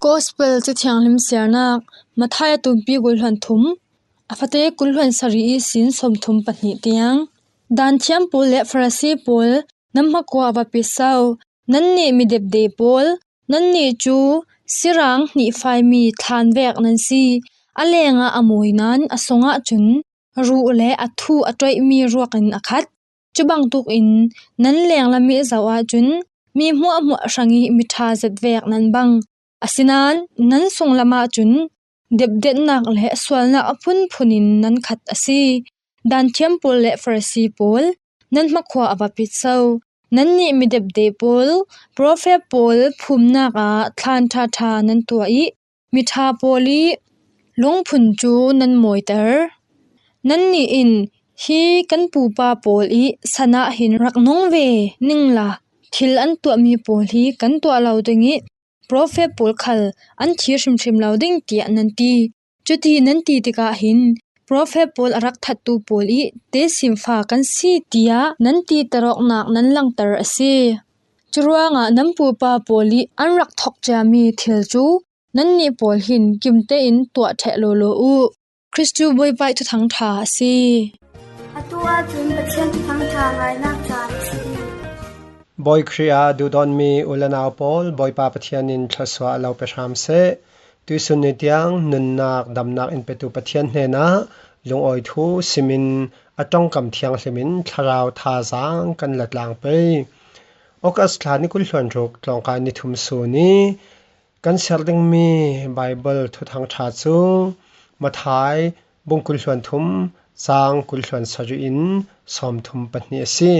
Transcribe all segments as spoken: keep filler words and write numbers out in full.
Gospel Cathianghlim siarnak Matthai a tumpi kul hluan thum, a fate kul hluan sarih ihsin sawmthum pahnih tiang. Danthiam pawl le Farasi pawl, nan hmakhua a va pit so! Nannih mi depde pawl, nannih cu sirang hnihfaimi thlan vek nan si. A lengah a mawi nain a sungah cun ruh le a thu a ṭoihmi ruak in a khat. Cu bangtuk in nan lenglam i zoh ahcun mi hmuahhmuah hrangih miṭha zet vek nan bang. Asinain nan sunglam ahcun depdetnak le sualnak a phunphun in nan khat a si. Danthiam pawl le Farasi pawl, nan hmakhua a va pit so! Nannih mi depde pawl, profet pawl phumnak ah thlan ṭhaṭha nan tuah i miṭha pawl i lungphun cu nan mawiter. Nannih in, 'Hi kan pupa pawl i san ah hin rak nung ve ning la, thil an tuahmi pawl hi kan tuah lo ding i profet pawl khal an thi hrimhrim lo ding,' tiah nan ti. Cuti nan ti tikah hin profet pawl a rak thattu pawl i tesim fa kan si, tiah nan titer awknak nan langhter a si. Curuangah nan pupa pawl i an rak thok ciami thil cu nannih pawl hin kim tein tuah ṭheh lawlaw u. Khrih cu Bawipa ih Thuthang ṭha a si. Atu ahcun Pathian Thuthang ṭha ngainak caan a si. Bawi Khrih ah duhdawtmi u le nau pawl, Bawipa Pathian in thluasuah lo pe hram seh. Tuihsun ni tiang nunnak damnak in petu Pathian hnenah lungawi thu simin a ṭongkam thianghlim in thlarau thazaang kan la tlang pei. August thla ni kul hluan ruk tlawngkai ni thum sun i kan siar dingmi Baibal Thuthang ṭha cu Matthai bung kul hluan thum, cang kul hluan sarih in sawmthum pahnih a si.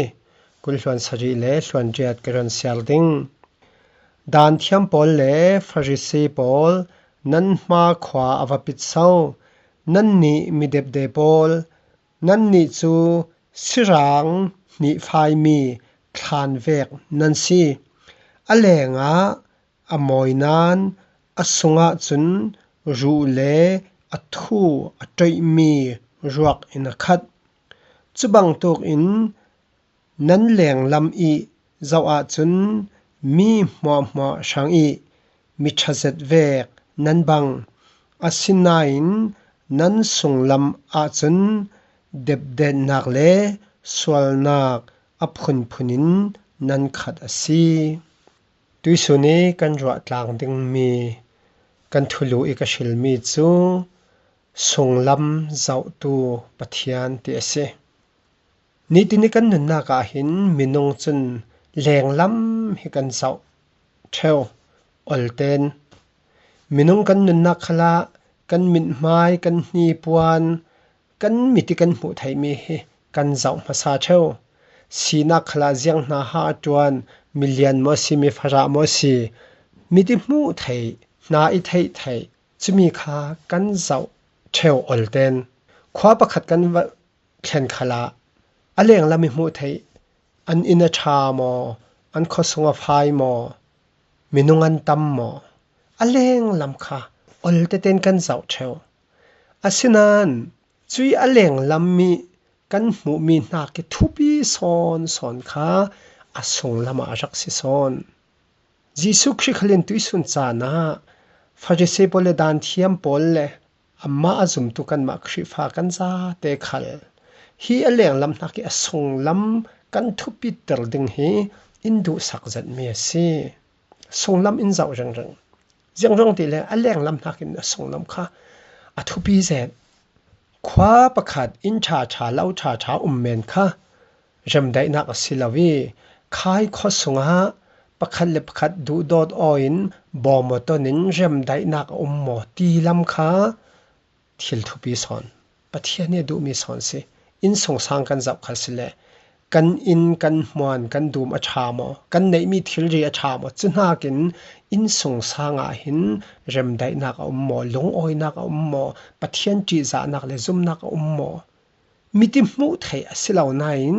Kul hluan sarih le hluan riat ka run siar ding. Danthiam pawl le Farasi pawl, nan hmakhua a va pit so! Nannih mi depde pawl, nannih cu sirang hnihfaimi thlan vek nan si. A lengah a mawi nain a sungah cun ruh le a thu a ṭoihmi ruak in a khat. Cu bangtuk in nan lenglam i zoh ahcun mi hmuahhmuah hrangih miṭha zet vek nan bang. Asinain nan sunglam ahcun depdetnak le sualnak a phunphun in nan khat a si. Tuihsun i kan ruah tlang dingmi kan thulu i ka hrilmi cu sunglam zohtu Pathian ti a si. Nitin i kan nunnak ah hin minung cun lenglam hi kan zoh ṭheu, olten. Minung kan nunnak khalah kan mithmai, kan hnipuan, kan mit i kan hmuh theihmi hi kan zoh hmasa ṭheu. Sinak khalah ziang hna ha a ṭuan, milian maw si, mifarah maw si, mit i hmuh theih, hna i theih theih, cumi kha kan zoh ṭheu olten. Khua pakhat kan va thlen khalah a lenglam i hmuh theih, an inn a ṭha maw, an khuasung a fai maw, minung an tam maw, a lenglam kha olteten kan zoh ṭheu. Asinain cui a lenglam i kan hmuhmi hnak i thupi sawn sawn kha a sunglam ah a rak si sawn. Jesuh Khrih khal in tuihsun caan ah Farasi pawl le Danthiam pawl le amah a zumtu kanmah Khrihfa kan zate khal hi a lenglam hnak i a sunglam kan thupiter ding hi in duhsak zetmi a si. Sunglam in zoh ringring. Ziangruang ti le a lenglam hnakin a sunglam kha a thupi zet. Khua pakhat inn ṭhaṭha, lo ṭhaṭha um men kha remdaihnak a si lo i, khai khua sungah pakhat le pakhat duhdawt aw in bawm aw ton in remdaihnak a um maw ti lam kha thil thupi sawn, Pathian nih a duhmi sawn si. Innsungsang kan zoh kha si le kan inn, kan hmuan, kan dum a ṭha maw, kan neihmi thilri a ṭha maw, cu hnakin innsungsang ah hin remdaihnak a um maw, lungawinak a um maw, Pathian ṭihzahnak le zumhnak a um maw? Mit i hmuh theih a si lo nain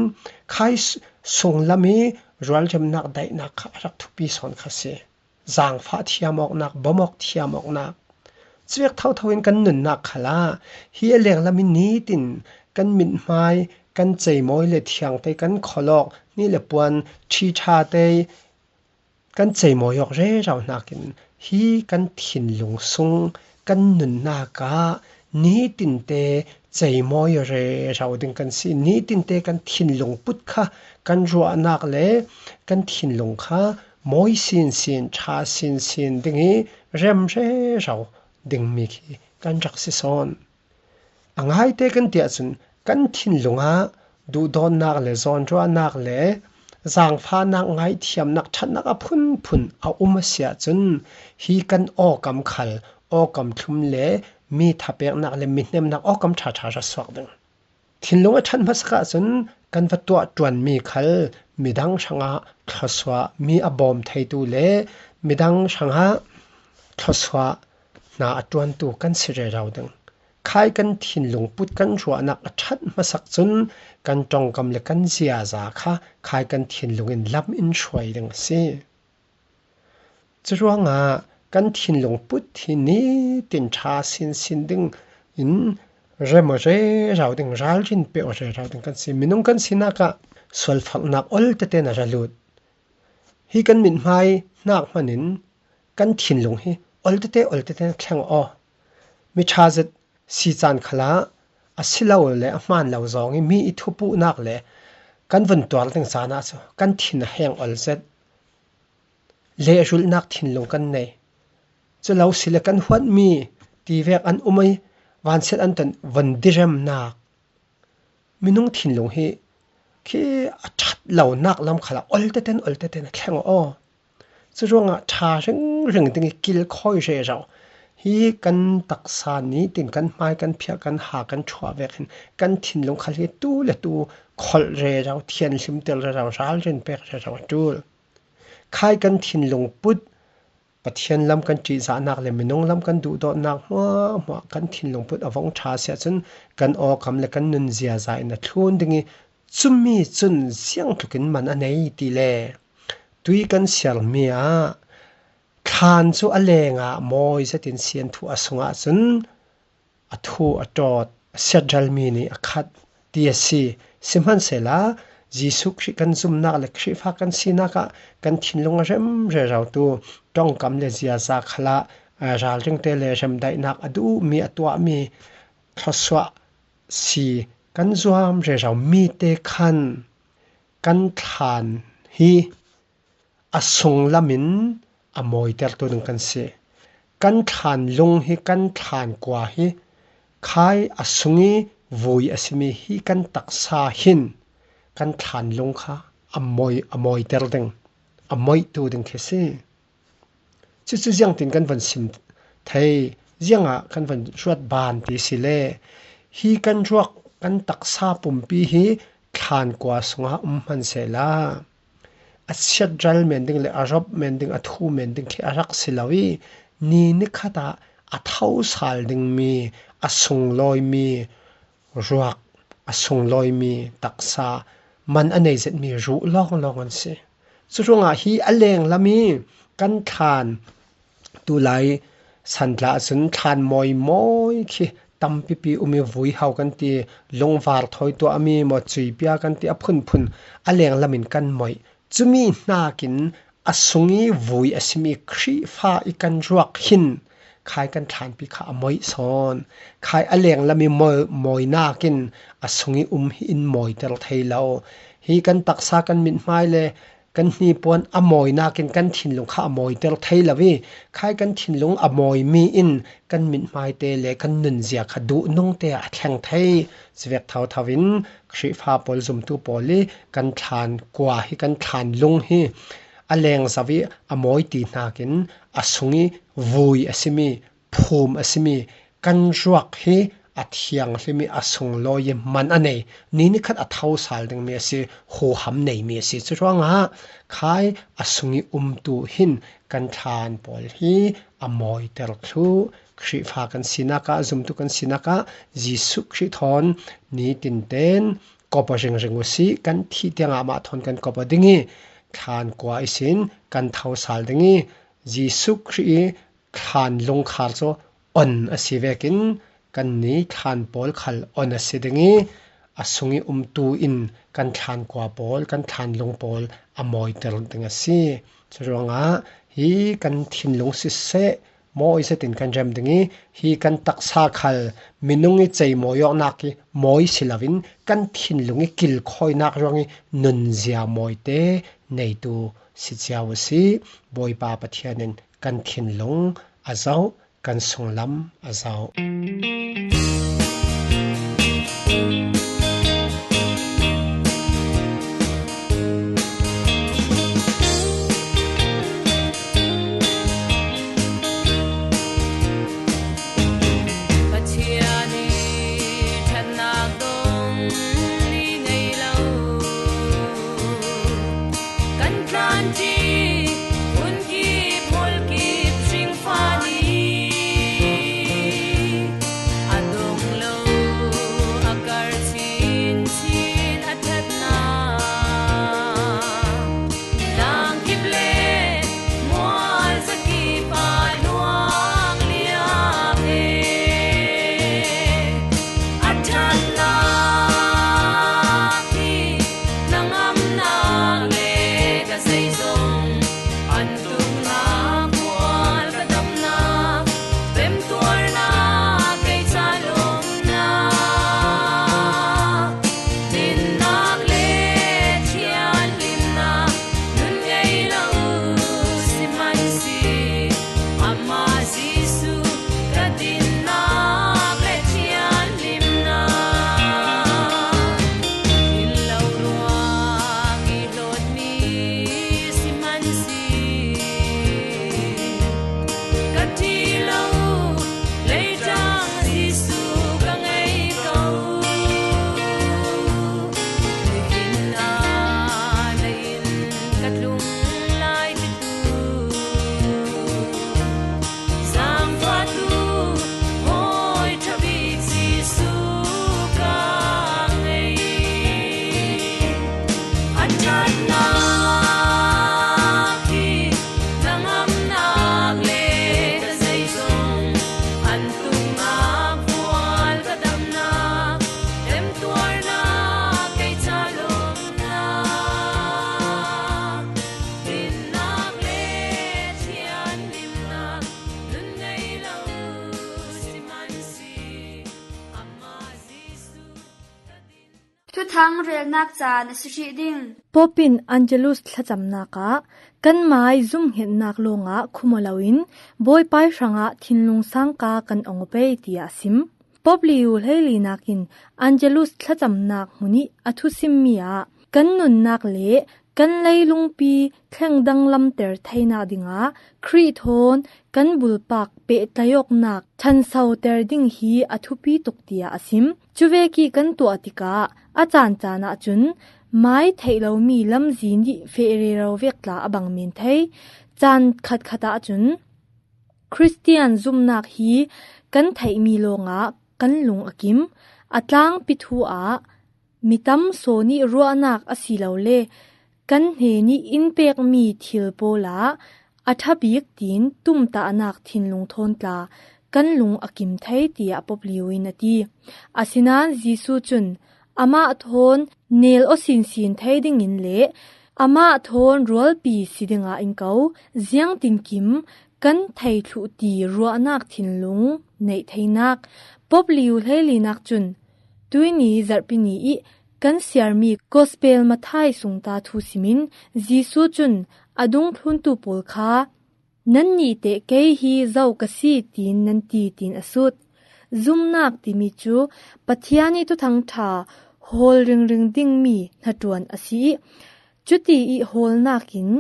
khai s-, sunglam i rualremnak daihnak kha a rak thupi sawn kha si. Zaangfah thiam awknak, bawmawk thiam awknak. Cuvek thotho in kan nunnak khalah hi a lenglam i nitin kan mithmai, kan ceimawi le thiangte kan kholawk, ni le puan, ṭhi ṭha te kan ceimawi awk rero hnakin hi kan thinlung sung kan nunnak ah nitinte ceimawi rero ding kan si. Nitinte kan thinlung put kha kan ruahnak le kan thinlung kha mawi sinsin, ṭha sinsin ding hi rem rero dingmi khi kan rak si sawn. A ngaite kan ti ahcun kan thinlung ah duhdawtnak le zawnruahnak le zaangfahnak, ngaihthiamnak, ṭhatnak a phunphun a um a si ahcun hi kan awkam khal awkam thlum le mi thapeknak le mi hnemnak awkam ṭha ṭha ra suak ding. Thinlung a ṭhat hmasak ahcun kan va tuah ṭuanmi khal midang hrangah thluasuah, mi a bawm theitu le midang hrangah thluasuah hna a ṭuantu kan si rero ding. Khai kan thinlung put kan ruahnak a ṭhat hmasak cun kan ṭongkam le kan ziaza kha khai kan thinlung in lam in hruai ding a si. Curuangah kan thinlung put hi nitin ṭha sinsin ding in rem aw rero ding, ralrin pe aw rero ding kan si. Minung kan sinak ah sualfaknak ol tete na ra lut. Hi kan mithmai hnak hmanin kan thinlung hi ol tete, ol tete na thleng aw. Mi ṭha zet si caan khalah a si lo le a hmaan lo zong i mi i thupuhnak le kan vun tuar ding caan ah cu kan thin a heng ol zet. Lehrulhnak thinlung kan nei. Cu lo si le kan huatmi tivek an um i vansiat an ton von diremnak. Minung thinlung hi khi a ṭhat lonak lam khalah ol teten, ol teten a thleng aw. Curuangah ṭha ringring ding i kilkhawi rero. Hi kan taksa nitin kan hmai kan phiah, kan ha kan ṭhuah vek hin kan thinlung khal hi tu le tu kholh rero, thianhlimter rero, ralrin pek rero a ṭul. Khai kan thinlung put Pathian lam kan ṭihzahnak le minung lam kan duhdawtnak hmuahhmuah kan thinlung put a vong ṭha si ahcun kan awkam le kan nun ziaza in a thlun ding i cumi cun ziangtlukin man a nei ti le tui kan sialmi ah thlan cu a lengah mawi zetin sianthuh a sungah cun a thu a ṭawt, a siatralmi nih a khat ti a si. Sihmanhsehla Jesuh Khrih kan zumhnak le Khrihfa kan sinak ah kan thinlung a rem rero tu ṭongkam le ziaza khalah, aa, ralringte le remdaihnak a duhmi, a tuahmi thluasuah si kan zuam rero mi te khan kan thlan hi a sunglam in a mawitertu ding kan si. Kan thlan lung hi, kan thlan kua hi khai a sung i vui a simi hi kan taksa hin kan thlan lung kha a mawi, a mawiter ding, a mawihtu ding khi si. Cucu ziangtin kan van sim thei, ziangah kan van ruat ban ti si le, hi kan ruak, kan taksa pumpi hi thlan kua sungah um hmansehla, a siatral men ding le a rawp men ding, a thu men ding khi a rak si lo i, ni nikhat ah a thosal dingmi, a sunglawimi ruak, a sunglawimi taksa, man a nei zetmi ruh lawnglawng an si. Curuangah hi a lenglam i kan thlan tulai santla ahcun thlan mawi mawi khi tampipi um i vui hau kan ti, lungvar thawi tuahmi maw, cuipia kan ti, a phunphun a lenglam in kan mawih. Cumi hnakin a sung i vui a simi Khrihfa i kan ruak hin khai kan thlanpi kha a mawih sawn. Khai a lenglam i mawi, mawinak in a sung i um hi in mawiter thei lo. Hi kan taksa, kan mithmai le kan hnipuan a mawinak in kan thinlung kha a mawiter thei lo i, khai kan thinlung a mawimi in kan mithmaite le kan nunzia kha duhnungte ah a thleng thei. Cuvek thotho in Khrihfa pawl, zumtu pawl i kan thlan kua hi, kan thlan lung hi a lengzo i a mawi ti hnakin a sung i vui a simi, phum a simi kan ruak hi a thianghlim i a sunglawi i man a nei, ni nikhat a thosal dingmi a si, huham neimi a si. Curuangah khai a sung i umtu hin kan thlan pawl hi a mawiter thluh. Khrihfa kan sinak ah, zumtu kan sinak ah, Jesuh Khrih thawn nitin tein kop aw ringring u sih, kan thih tiangah mah thawn kan kop aw ding i, thlan kua ihsin kan thosal ding i, Jesuh Khrih i thlan lungkhar cu on a si vekin kanni thlan pawl khal on a si ding i, a sung i umtu in kan thlan kua pawl, kan thlan lung pawl a mawiter ding a si. Curuangah hi kan thinlung siseh, mawi zetin kan rem ding i, hi kan taksa khal minung i cei mawi awknak i mawi si loin kan thinlung i kilkhawinak ruang i nunzia mawite neitu si cia uh si. Bawipa Pathian in kan thinlung a zoh, kan sunglam a zoh. Pathian i ṭhatnak dong ni ngei lo. Kan tlanṭi, hun kip, hol kip, hring fa ni. A dong lo, a kar chin chin a ṭhatnak. Tlang kip le mual zakip a luang liak e. A ṭhatnak hi na ngamnak le ka zeizong, an tuknak mual ka damnak, pemtuarnak kei ca lawmhnak, dinnak le thianhlimnak nun ngei lo si man si. Amah Jesuh ka dinnak le thianhlimnak, in lo ruang i hlawtmi si man si. Ka ṭih lo, leitang Jesuh ka ngei ko. Nihin a na inn ka tlung lai titu, zaangfahtu hawi ṭha bik Jesuh ka ngei. A ṭhatnak hi na ngamnak le ka zeizong, an tuknak mual ka damnak, pemtuarnak kei ca lawmhnak, dinnak le thianhlimnak nun ngei lo si man si. Amah Jesuh ka din. Thuthang relnak caan a si hrih ding. Pope in Angelus thlacamnak ah kan mai zumhngetnak lawngah khum aw loin Bawipa ih hrangah thinlung sangka kan ong aw pei, tiah a sim. Pope Leo hleili nakin Angelus thlacamnak hmun ih a thusimmi ah kan nunnak le kan leilungpi thleng danglamter theinak dingah Khrih thawn kan bulpak pehtlaih awknak ṭhansoter ding hi a thupi tuk, tiah a sim. Cuvek ih kan tuah tikah a caan caan ahcun mai theih lomi lamzin ih feh rero vek tla a bang men thei. Caan khatkhat ahcun Khristian zumnak hi kan theihmi lawngah kan lung a kim. A tlangpi thu ah mi tam sawn ih ruahnak asilole kan hnen ih in pekmi thil pawl ah a ṭha bik tiin tumtahnak thinlung thawn tla kan lung a kim thei, tiah Pope Leo in a ti. Asinain Jesuh cun amah thawn nel aw sinsin thei dingin le amah thawn rualpi si dingah in ko. Ziangtinkim kan thei thluh ti ruahnak thinlung neih theinak. Pope Leo hleilinak cun tuihni zarhpi ni ih kan siarmi Gospel Matthai sungta thu simin Jesuh cun a dungthluntu pawl kha, "Nannih teh kei hi zo ka si," tiin nan ti, tiin a sut. Zumnak timi cu Pathian ih Thuthang ṭha hawl ringring dingmi hnaṭuan a si ih, cuti ih hawlnak in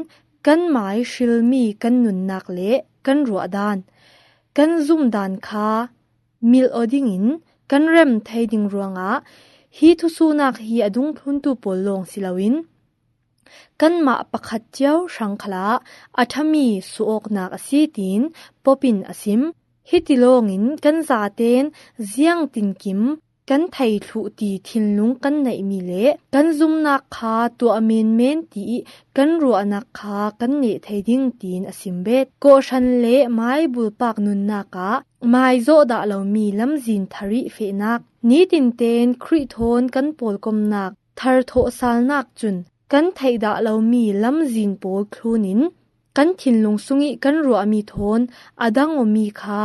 kanmai hrilmi kan nunnak le kan ruahdan, kan zumdan kha milh aw dingin kan rem thei ding ruangah hi thusuhnak hi a dungthluntu pawl lawng si loin kanmah pakhat cio hrang khalah a ṭhami suh awknak a si, tiin Pope in a sim. Hiti lawngin kan zaten ziangtinkim kan thei thluh ti thinlung kan neihmi le kan zumnak kha tuah menmen ti ih kan ruahnak kha kan neh thei ding, tiin a sim bet. Kawhhran le mai bulpak nunnak ah maizawh dah lomi lamzin tharih fehnak, nitin ten Khrih thawn kan pawlkomnak tharthawhsalnak cun kan theih dah lomi lamzin pawl thlun in kan thinlung sungih kan ruahmi thawn a dang awmi kha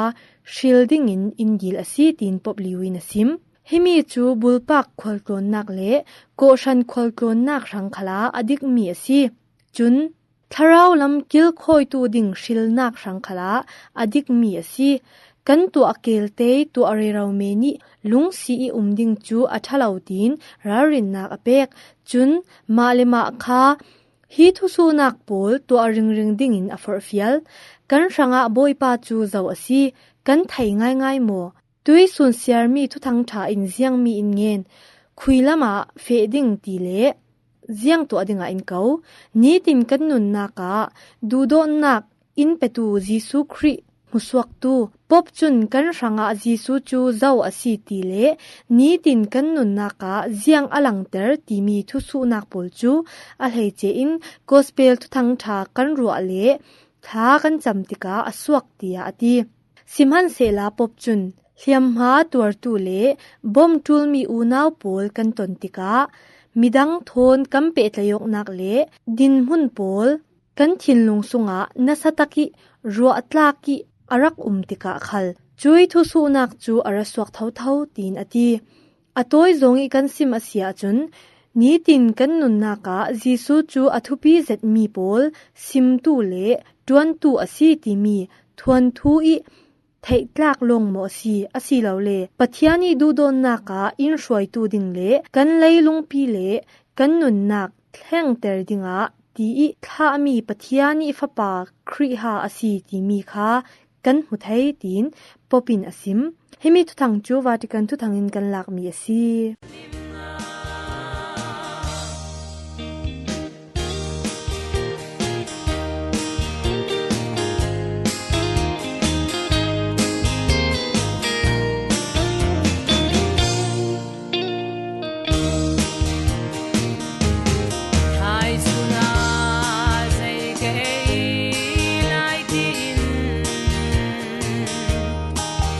hril dingin in dil a si, tiin Pope Leo in a sim. Himi cu bulpak khualtlawnnak le kawhhran khualtlawnnak hrang khalah a dikmi a si. Cun thlarau lam kilkhawitu ding hrilnak hrang khalah a dikmi a si. Kan tuah kelte tuah rero men ih lungsi ih um ding cu a ṭha lo, tiin ralrinnak a pek. Cun mah le mah kha hi thusuhnak pawl tuah ringring dingin a forhfial. Kan hrangah Bawipa cu zo a si, kan thei ngaingai maw? Tuisun siarmi Thuthang ṭha in ziangmi in ngen? Khui lamah feh ding ti le ziang tuah dingah in ko? Nitin kan nunnak ah duhdawtnak in petu Jesuh Khrih hmusuaktu Pope cun kan hrangah Jesuh cu zo a si ti le nitin kan nunnak ah ziang a langter timi thusuhnak pawl cu a hleice in Gospel Thuthang ṭha kan ruah le thla kan cam tikah a suak, tiah a ti. Sihmanhsehla Pope cun hliamhma tuartu le bom ṭulmi unau pawl kan ton tikah midang thawn kan pehtlaihawknak le dinhmun pawl kan thinlung sungah nasa tak ih ruahtlak ih a rak um tikah khal cuih thusuhnak cu a ra suak thotho, tiin a ti. A tawi zawng ih kan sim a si ahcun, nitin kan nunnak ah Jesuh cu a thupi zetmi pawl simtu le ṭuantu a si timi thuanthu ih theihtlak lawng maw a si, asilole Pathian ih duhdawtnak ah in hruaitu ding le kan leilungpi le kan nunnak thlengter dingah ti ih thlahmi Pathian ih Fapa Khrih ha a si timi kha kan hmu thei, tiin Pope in a sim. Himi thuthang cu Vatican thuthang in kan lakmi a si.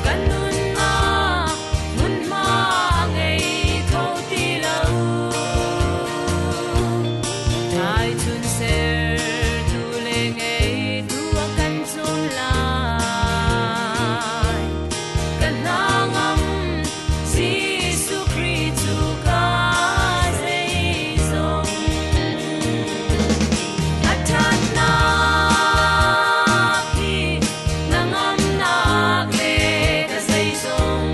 Kan nunnak hmunhma a ngei kho ti lo. Thaicun sertu le ngeitu a kan cawn lai. Kan hnangam Jesuh Khrih cu ka zeizong a ṭhatnak hi na ngamnak le ka zeizong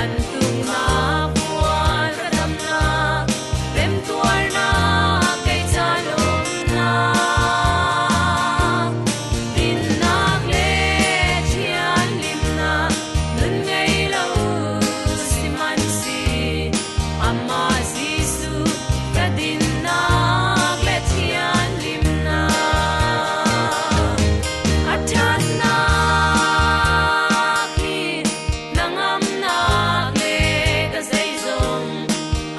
an tuknak, puan ka damnak, remtuarnak, kei ca lawmhnak, dinnak le thianhlimnak nun ngei lo siman si. Amah Jesuh ka dinnak le thianhlimnak, a ṭhatnak hi na ngamnak le ka zeizong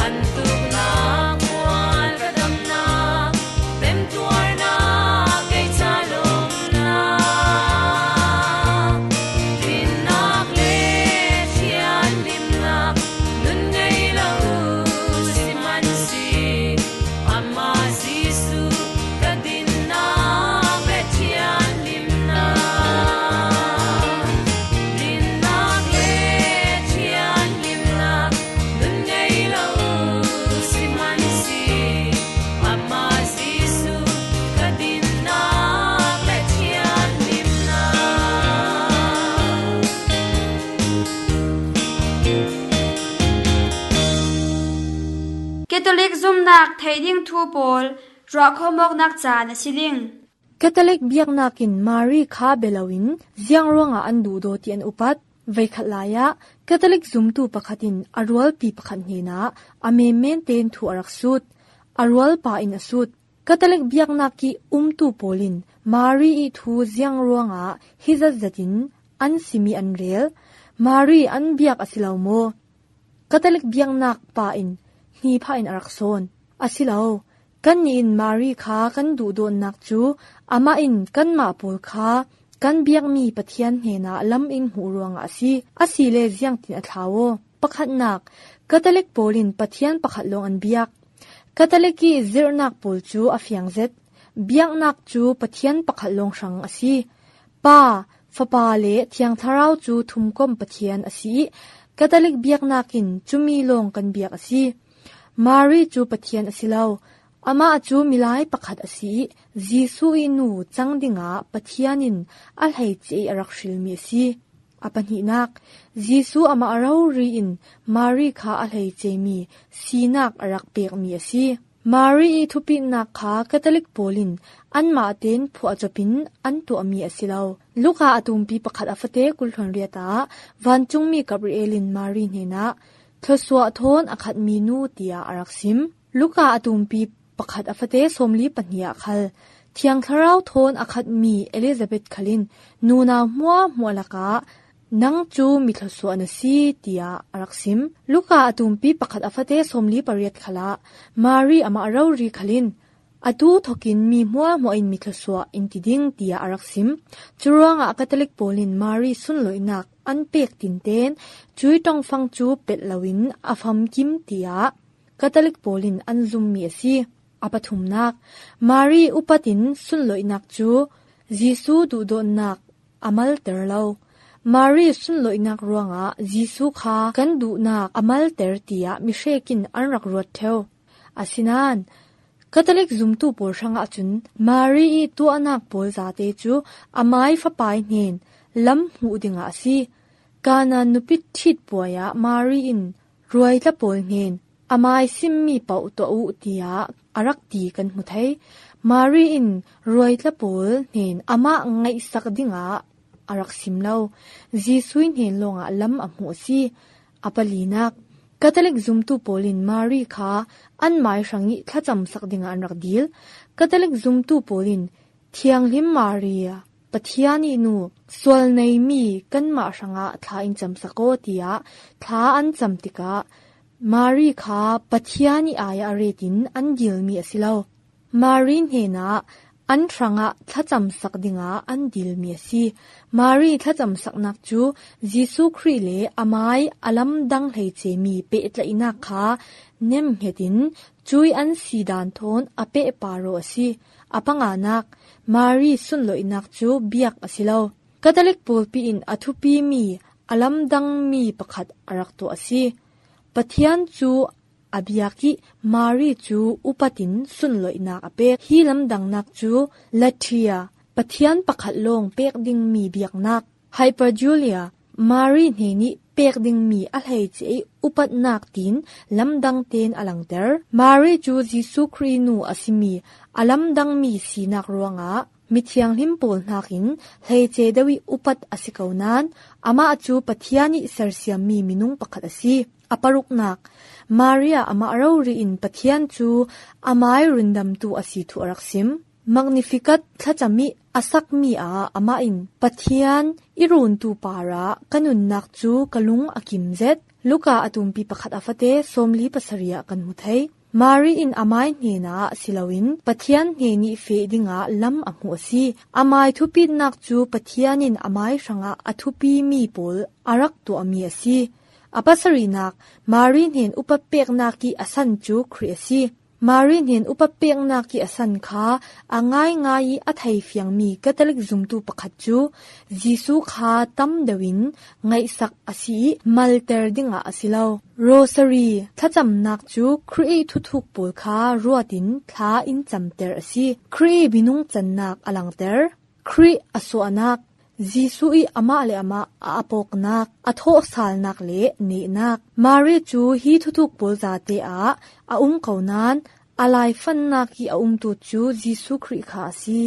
an tuknak, puan ka damnak, remtuarnak, kei ca lawmhnak, dinnak le thianhlimnak nun ngei lo siman si. Amah Jesuh ka dinnak le thianhlimnak, dinnak le thianhlimnak nun ngei lo siman si. Amah Jesuh ka dinnak le thianhlimnak. Catholic zumnak thei ding thu pawl ruahkhawm awknak caan a si ding. Catholic biaknak in Mari kha bia loin ziang ruangah an duhdaw ti an upat. Veikhat lai ah Catholic zumtu pakhat in a rualpi pakhat hnenah a menmen tein thu a rak sut. A rualpa in a sut. Catholic biaknak ih umtu pawl in Mari ih thu ziang ruangah hi zatzat in an sim ih an rel? Mari an biak a si lo maw? Catholic biaknak pa in hniphah in a rak sawn. A si lo. Kannih in Mari kha kan duhdawtnak cu amah in kanmah pawl kha kan biakmi Pathian hnenah lam in hmuh ruangah a si. A si le ziangtin a thlau aw? Pakhatnak, Catholic pawl in Pathian pakhat lawng an biak. Catholic ih zirhnak pawl cu a fiang zet. Biaknak cu Pathian pakhat lawng hrang a si. Pa, Fapa le Thiang Thlarau cu thumkom Pathian a si ih, Catholic biaknak in cumi lawng kan biak a si. Mari cu Pathian a si lo. Amah cu milai pakhat a si ih, Jesuh ih nu cang dingah Pathian in a hleice ih a rak hrilmi a si. A pahnihnak, Jesuh amah rori in Mari kha a hleicemi sinak a rak pekmi a si. Mari ih thupitnak kha Catholic pawl in anmah tein phuahcop in an tuahmi a si lo. Luka a tumpi pakhat a fate kul hluan riat ah vancungmi Gabriel in Mari hnenah thluasuah thawn a khatmi nu tiah a rak sim. Luka a tumpi pakhat a fate sawmli pahnih ah khal Thiang Thlarau thawn a khatmi Elizabeth khal in nunau hmuahhmuah lakah nang cu mi thluasuah na si, tiah a rak sim. Luka a tumpi pakhat a fate sawmli pariat khalah Mari amah rori khal in atu thokin mi hmuahhmuah in mi thluasuah in ti ding, tiah a rak sim. Curuangah Catholic pawl in Mari sunloihnak an pek tinten cuih ṭongfang cu pelh loin a famkim, tiah Catholic pawl in an zummi a si. A pathumnak, Mari upat in sunloihnak cu Jesuh duhdawtnak a malter lo. Mari sunloihnak ruangah Jesuh kha kan duhnak a malter, tiah mihrek in an rak ruat ṭheu. Asinain Catholic zumtu pawl hrangah cun Mari ih tuahnak pawl zate cu amai fapa ih hnen lam hmuh dingah a si. Kana nupi ṭhit puai ah Mari in ruaitla pawl hnen amai simmi paoh tuah uh, tiah a rak ti kan hmu thei. Mari in ruaitla pawl hnen amah ngaihsak dingah a rak sim lo. Jesuh ih hnen lawngah lam a hmuh a si. A palinak, Catholic zumtu pawl in Mari kha anmai hrangih thlacamsak dingah an rak dil. Catholic zumtu pawl in Thianghlim Maria, Pathian ih nu, sualneimi kanmah hrangah thla in camsak aw, tiah thla an cam tikah Mari kha Pathian ih ai-ah a retin an dilmi a si lo. Mari hnenah an hrangah thlacamsak dingah an dilmi a si. Mari thlacamsaknak cu Jesuh Khrih le amai a lamdang hleicemi pehtlaihnak kha nemhnget in cuih an sidan thawn a pehpar aw a si. A panganak, Mari sunloihnak cu biak a si lo. Catholic pawlpi in a thupimi, a lamdangmi pakhat a rak tuah a si. Pathian cu a biak ih Mari cu upat in sunloihnak a pek. Hi lamdangnak cu Latia, Pathian pakhat lawng pek dingmi biaknak, Hyperdulia, Mari hnenih pek dingmi a hleice ih upatnak tiin lamdang tein a langter. Mari cu Jesuh Khrih nu a simi a lamdangmi sinak ruangah mithianghlim pawl hnakin hleice deuh ih upat a si ko nain, amah cu Pathian ih sersiammi minung pakhat a si. A paruknak, Maria amah rori in Pathian cu amai rundamtu a si thu a rak sim. Magnificat thlacam ih a sakmi ah amah in, Pathian i runtu parah ka nunnak cu ka lung a kim zet. Luka a tumpi pakhat a fate sawmli pasarih ah kan hmu thei. Mari in amai hnenah si loin Pathian hnenih feh dingah lam a hmuh a si. Amai thupitnak cu Pathian in amai hrangah a thupimi pawl a rak tuahmi a si. A pasarihnak, Mari hnen upat peknak ih a san cu Khrih a si. Mari hnen upat peknak ih a san kha a ngaingai ih a theifiangmi Catholic zumtu pakhat cu Jesuh kha tam deuh in ngaihsak a si ih malter dingah a si lo. Rosary thlacamnak cu Khrih ih thuthuk pawl kha ruat in thla in camter a si. Khrih ih minung cannak a langter. Khrih a suahnak, Jesuh ih amah le amah a apawknak, a thawhsalnak le nehnak. Mari cu hi thuthuk pawl zate ah a um ko nain a laifannak ih a umtu cu Jesuh Khrih kha a si.